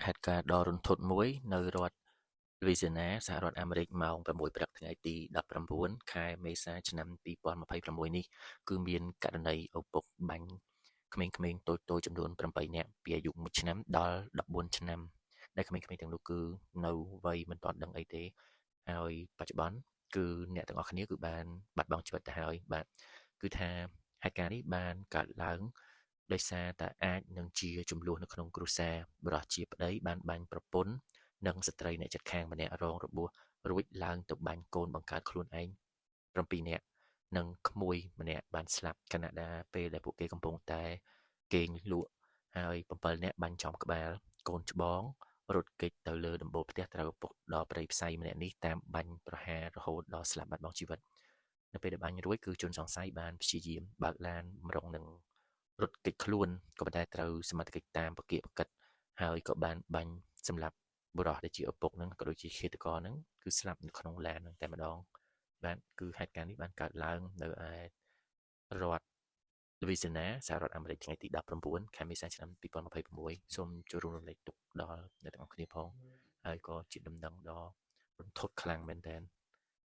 ហេតុការណ៍ដ៏រន្ធត់មួយនៅរដ្ឋលូវីស៊ីយ៉ាណាសហរដ្ឋអាមេរិកម៉ោង6ព្រឹកថ្ងៃទី19ខែមេសាឆ្នាំ2026នេះគឺមានករណីឪពុកបាញ់ក្មេងៗតូចៗចំនួន8នាក់ពីអាយុ1ឆ្នាំដល់14ឆ្នាំដែលក្មេងៗទាំងនោះគឺនៅវ័យមិនទាន់ដឹងអីទេហើយបច្ចុប្បន្នគឺអ្នកទាំងអស់គ្នាគឺបានបាត់បង់ជីវិតទៅហើយបាទគឺថាហេតុការណ៍នេះបានកើតឡើងដោយសារតែអាចនឹងជាចំនួននៅក្នុងគ្រួសារបុរសជាប្តីបានបាញ់ប្រពន្ធនិងស្ត្រីអ្នកជិតខាងម្នាក់រងរបួសរួចឡើងទៅបាញ់កូនបង្កើតខ្លួនឯង7នាក់និងក្មួយម្នាក់បានស្លាប់ខណៈដែលពេលដែលពួកគេកំពុងតែគេងលក់ហើយ7នាក់បាញ់ចំក្បាលកូនច្បងរត់គេចទៅលើដំបូលផ្ទះត្រូវឪពុកដ៏ព្រៃផ្សៃម្នាក់នេះតាមបាញ់ប្រហាររហូតដល់ស្លាប់បាត់បង់ជីវិតនៅពេលដែលបាញ់រួចគឺជនសង្ស័យបានព្យាយាមបើកឡានម្រុងនឹងរត់គេចខ្លួនក៏ប៉ុន្តែត្រូវសមត្ថកិច្ចតាមប្រកៀកប្រកិតហើយក៏បានបាញ់សម្លាប់បុរសដែលជាឪពុកហ្នឹងក៏ដូចជាឃាតករហ្នឹងគឺស្លាប់នៅក្នុងឡានហ្នឹងតែម្ដងបាទគឺហេតុការណ៍នេះបានកើតឡើងនៅឯរដ្ឋលូវីស៊ីណាសហរដ្ឋអាមេរិកថ្ងៃទី19ខែមេសាឆ្នាំ2026សូមចូលរួមរំលែកទុក្ខដល់អ្នកទាំងអស់គ្នាផងហើយក៏ជាដំណឹងដ៏រន្ធត់ខ្លាំងមែនទែន។